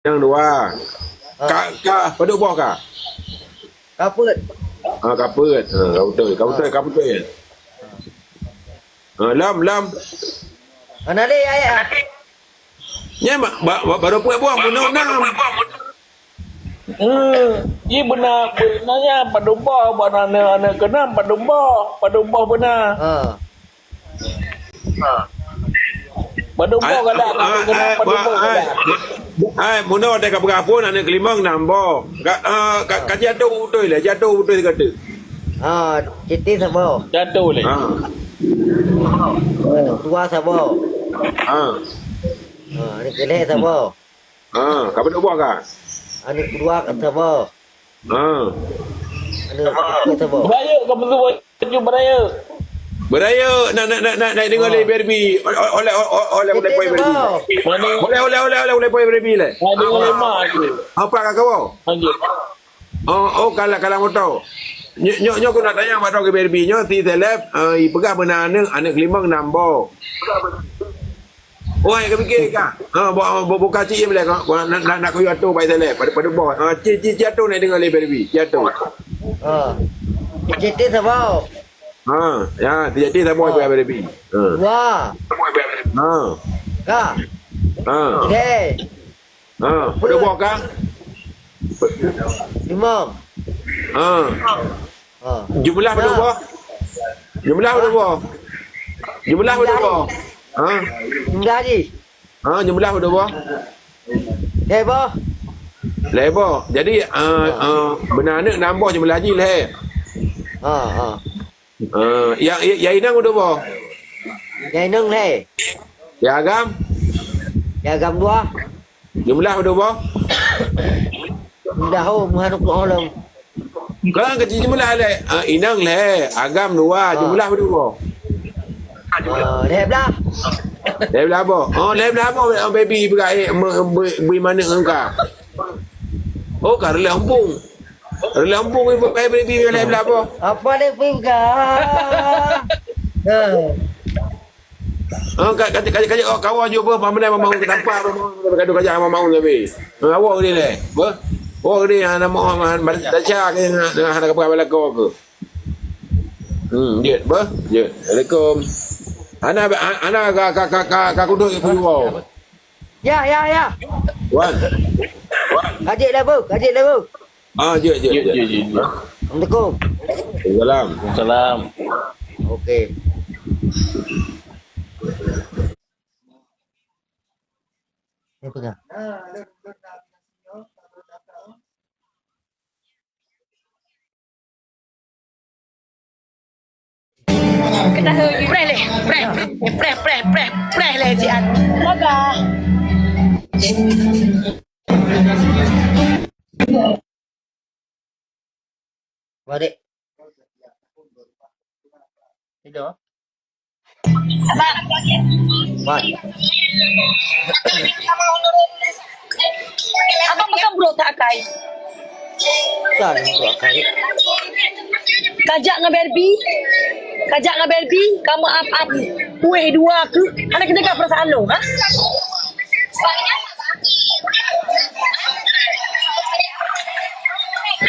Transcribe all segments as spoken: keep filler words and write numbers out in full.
Inong dua. Ha. Ka, ka, padub boh ka? Ka peuet. Ha, ka peuet. Ha, ka beutôi, ka beutôi, ha, ka beutôi. Ha, lom, lom. Hana lé ayat, ah. Nyan ba-, ba-, ba-, barô peuet boh, meunoe nam. Eh, ji beuna, beuna nyan padub boh, beuna aneuk, aneuk keunam padub boh, padub boh beuna. Ha. Padub boh galak, aneuk keunam padub boh galak. Ai, meunoe watèe ka peugah phôn, aneuk keulimong nam boh. Ka, eh, ka, ka jiatoe beutôi lé, jiatoe beutôi sigoe teuk. Ha, cit saboh. Jiatoe lé. Ha. Aneuk dua saboh. Ha. Ha, aneuk keulhèe saboh. Ha, ka padub boh ka? Aneuk dua saboh. Ha. Aneuk keuhai saboh. Beurayeuk ka meusuh baju beurayeuk. Beurayeuk, nak, nak, nak, nak, nak deungoe lé Barbie. Oleh, oleh, oleh, oleh, oleh poi Barbie. Oleh, oleh, oleh, oleh, oleh poi Barbie lé. Nak deungoe lé mak tu. Apa ka kawoe? Lanjut. Oh, oh, kalah, kalah moto. Nyoe, nyoe, nyoe aku nak tanya bak droe keu Barbie. Nyoe si Seleb, eh, ipeugah beuna aneuk, aneuk keulimong nam boh. Oi, ka mikir ka. Ha, bu-, bu-, buka cit je boleh. Nak, nak, nak kuyue atoe bai Seleb. Padub, padub boh. Ha, cit, cit, cit atoe nak deungoe lé Barbie. Cit atoe. Ha. Cit saboh. Ha, ya, cit saboh bai Barbie. Ha. Dua. Ha. Ka. Ha. Tiga. Ha, padub boh ka? Limong. Ha. Ha. Jumlah padub boh? Jumlah padub boh? Jumlah padub boh? Ha? Jumlah jih. Ha, jumlah padub boh? Lhèe boh. Lhèe boh. Jadi, ah, ah, beuna aneuk nam boh, jumlah jih lhèe. Ha, ha. Ah, ya, ya, ya inong padub boh? Ya inong lhèe. Ya agam? Ya agam dua. Jumlah padub boh? Jumlah, oh, meuhan ukeue lom. Kan keuci jumlah lé. Ah, inong lhèe, agam dua, jumlah padub boh? Ah, lhèe blah. Lhèe blah boh. Oh, lhèe blah boh, oh, Barbie beugaék, me-, be-, bui maneuk ngon ka. Oh, ka reuloh eumpung. Reuloh eumpung, ibu, eh, Barbie lhèe blah boh. Apa dia pergi buka? Ha. Oh, ka, ka, ka, ka, ka, oh, kawan jumpa, pamanai Mama Ung tampak, Mama Ung, gaduh kajak Mama Ung tapi. Ha, awak ni leh. Apa? Awak ni, ha, nama Ung, ha, Tasha ke, ha, ha, hana kapa belako ke. Hmm, jeuet, apa? Jeuet. Assalamualaikum. Ana, ana ka, ka, ka, ka, ka kuduk ibu ibu. Ya, ya, ya. Wan. Kajik dah, Bu. Kajik dah, Bu. Ah, jeuet, jeuet, jeuet, jeuet. Assalamualaikum. Waalaikumsalam. Waalaikumsalam. Okey. Saya pegang. Preh leh, preh, preh, preh, preh, preh leh siat. Baga. Balik. Tidur. Abang. Wan. Abang makan buruk tak akai? Kan buruk akai. Kajak ngon Barbie. Kajak ngon Barbie, kamu ap-ap kueh dua ke? Hana keujaga perasaan lu, ha?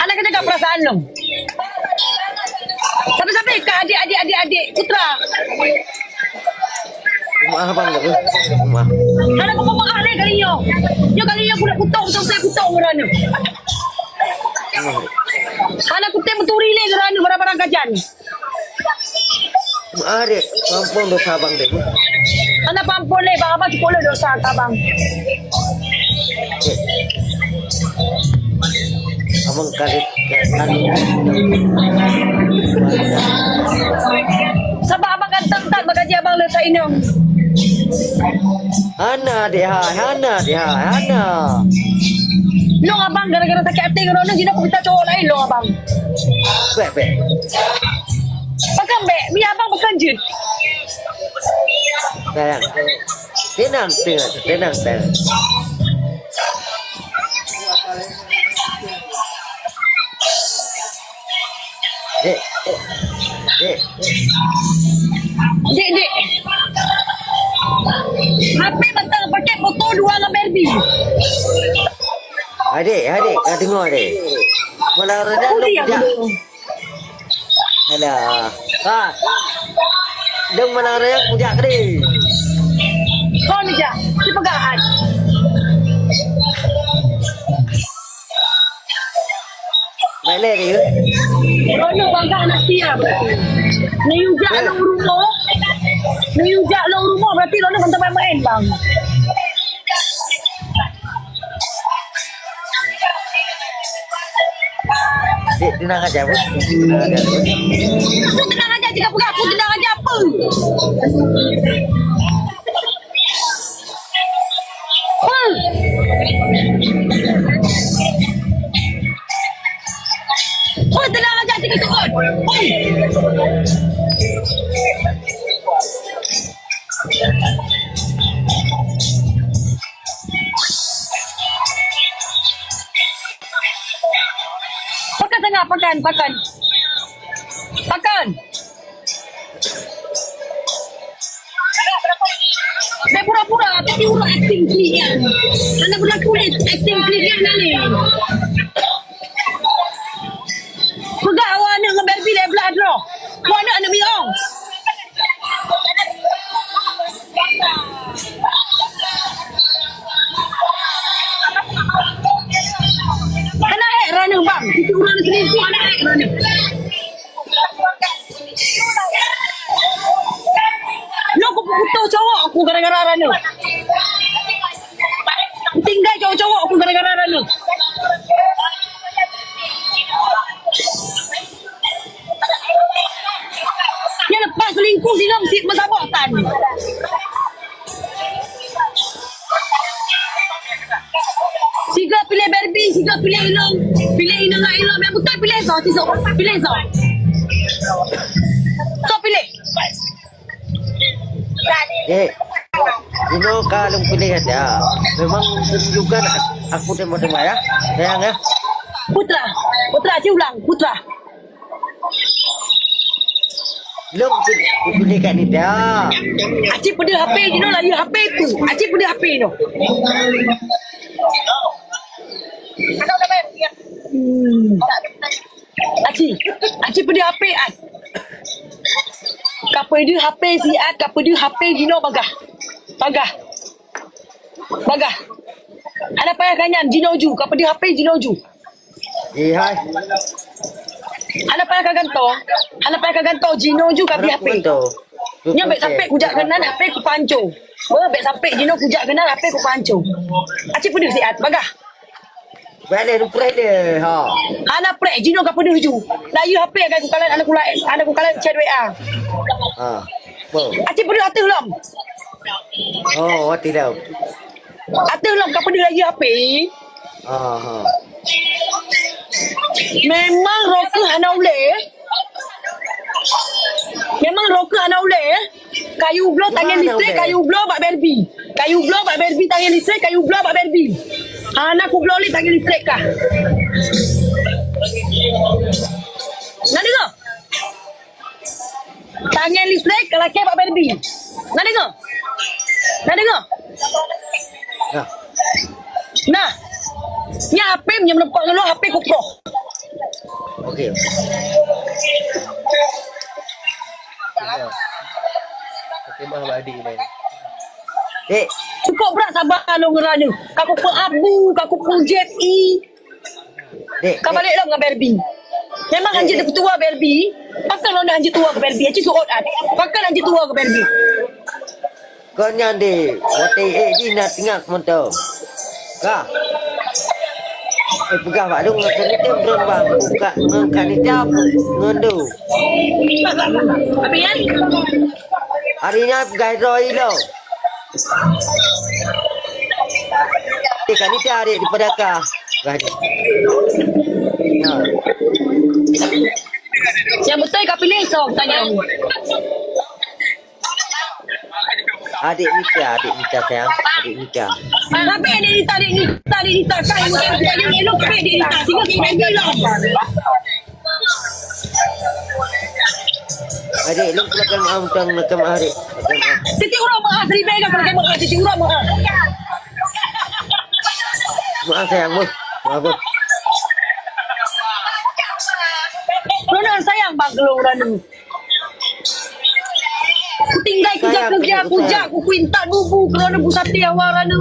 Hana keujaga perasaan lu. Sampai-sampai ka adik, adik, adik, adik, putra. Maaf, Bang, maaf. Hana kupeumeu'ah lé kali nyoe. Nyoe kali nyoe kulak kutong, tong saya kutong ureueng nyoe. Hana kutem meuturi lé ureueng nyoe barang-barang kajan. Arek, ampôn dosa abang deh. Hana ampôn lé, bang, abang cukup lé dosa abang. Abang karet, karet. Sabab abang ganteng that bak gaji abang le sa inong. Hana deh hai, hana deh hai, hana. Long abang gara-gara sakit hati ngon nyoe, jinoe aku minta cowok lain long abang. Bèk, bèk. Pakon bèk, mi abang pakon jeuet. Sayang. Tenang, tenang, tenang, tenang. Dek, dek, dek. Dek, dek. H P mantong pakai foto dua ngon Barbie. Adek, adek, ka deungoe adek. Malam raya lôn kujak. Alah. Ha. Lôn malam raya kujak keudeh. Kon jak, sipeugah han. Bèk lé dia. Droeneuh bangga aneuk sia berarti. Neuyue jak lôn rumoh. Neuyue jak lôn rumoh berarti droeneuh mantong main-main, bang. Dek, tenang aja, Bos. Tenang aja, Bos. Aku tenang aja, jika peugah aku tenang aja, apa? Hei! Hei, tenang aja sikit, Sukon. Hei! Pakan tengah, pakan, pakan. Pakan. Dah pura-pura, tapi urang akting klik nyan. Hana pernah kulit akting klik nyan, nani. Peugah awak aneuk ngon Barbie lé blah droe. Awak aneuk, aneuk biong. Hana hék droeneuh, bang. Itu urang selingkuh, hana hék droeneuh. Nyoe kupeuputoh cowok aku gara-gara droeneuh. Tinggai cowok-cowok aku gara-gara droeneuh. Nyan leupah selingkuh singoh sit meusaboh tan. Sigoe piléh Barbie, sigoe piléh inong, piléh inong ngon inong. Nyang beutôi piléh soe, sisoe. Piléh soe. Soe piléh? Dek, inoe ka lôn piléh dah. Memang tunjukkan aku teuma-teuma ya. Sayang ya. Putra, Putra, ci ulang, Putra. Lôn pi-, kupiléh kat Nida. Aci peudeuh H P jinoe, layeue H P tu. Aci peudeuh H P jinoe. Hmm. Aci, aci peudeuh H P, At. Ka peudeuh H P siat, ka peudeuh H P jinoe bagah. Bagah. Bagah. Hana payah ka nyan, jinoe ju. Ka peudeuh H P jinoe ju. Eh, hai. Hana payah ka gantoe. Hana payah ka gantoe, jinoe ju ka bri H P. Nyan bèk sampai kujak keunan H P kupanco. Beuh, bèk sampai jinoe kujak keunan H P kupanco. Aci peudeuh siat, bagah. Preh lé, preh lé, ha. Hana preh, jinoe ka peudeuh ju. Layeue H P akai kukalon, hana kula-, hana kukalon chat W A. Ha. Beuh. Aci peudeuh ateuh lom. Oh, watèe dah. Ateuh lom ka peudeuh layeue H P. Aha. Memang roh keuh hana ulèe. Memang roh keuh hana ulèe. Kayu bloe tangen listrik, kayu bloe bak Barbie. Kayu bloe bak Barbie tangen listrik, kayu bloe bak Barbie. Hana kubloe lé tangen listrik kah. Na deungö? Tangen listrik ka lakèe bak Barbie. Na deungö? Na deungö? Nah. Nah. Nyan H P nyang meuleumpok ngon lôn, H P kuproh. Okey. Okey, maaf, Bak Adi, lain. Dek. Cukôp brat saba lôn ngon droeneuh. Ka kupeu abu, ka kupeu jép i. Dek, ka dek. Balek lom ngon Barbie. Memang hanjeuet dek, dek. Dipeutuwoe Barbie. Pakon lôn hanjeuet tuwoe keu Barbie? Aci seuôt at. Pakon hanjeuet tuwoe keu Barbie? Kon nyan deh, watèe ék jih na teungak mantong. Ka. Eh, peugah bak lôn ngon seumitem droen bang. Buka ngon Kak Nita ngon du. Apa ya? Hari nyan peugah droe ilong. Eh, Kak Nita dek di Padaka. Peugah dek. Ha. Nyang beutôi ka piléh soe tanyong. Adik Nita, adik Nita sayang, adik Nita. Tapi adik Nita, adik Nita, adik Nita, kan, bukan kita ni, elok tapi adik Nita, sehingga kita bilang. Adik, lu kena maaf, bukan kena maaf, adik. Kena maaf. Siti urang maaf, seribai dah kena maaf, siti urang maaf. Maaf sayang, bos. Apa? Rona sayang bak geulong Rona. Kutinggai kujak kujak kujak kuintat bubu kerana busati awak Rona.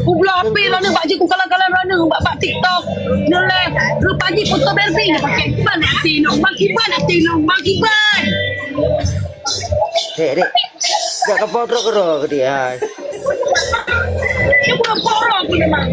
Kubloe H P Rona bak jih kukalan-kalan Rona bak bak TikTok. Nulai rupa jih foto Barbie nak pakai kiban hati nong bak kiban hati nong bak kiban. Dek, dek. Dak kapok trok kero ke dia. Dia bukan porok pun memang.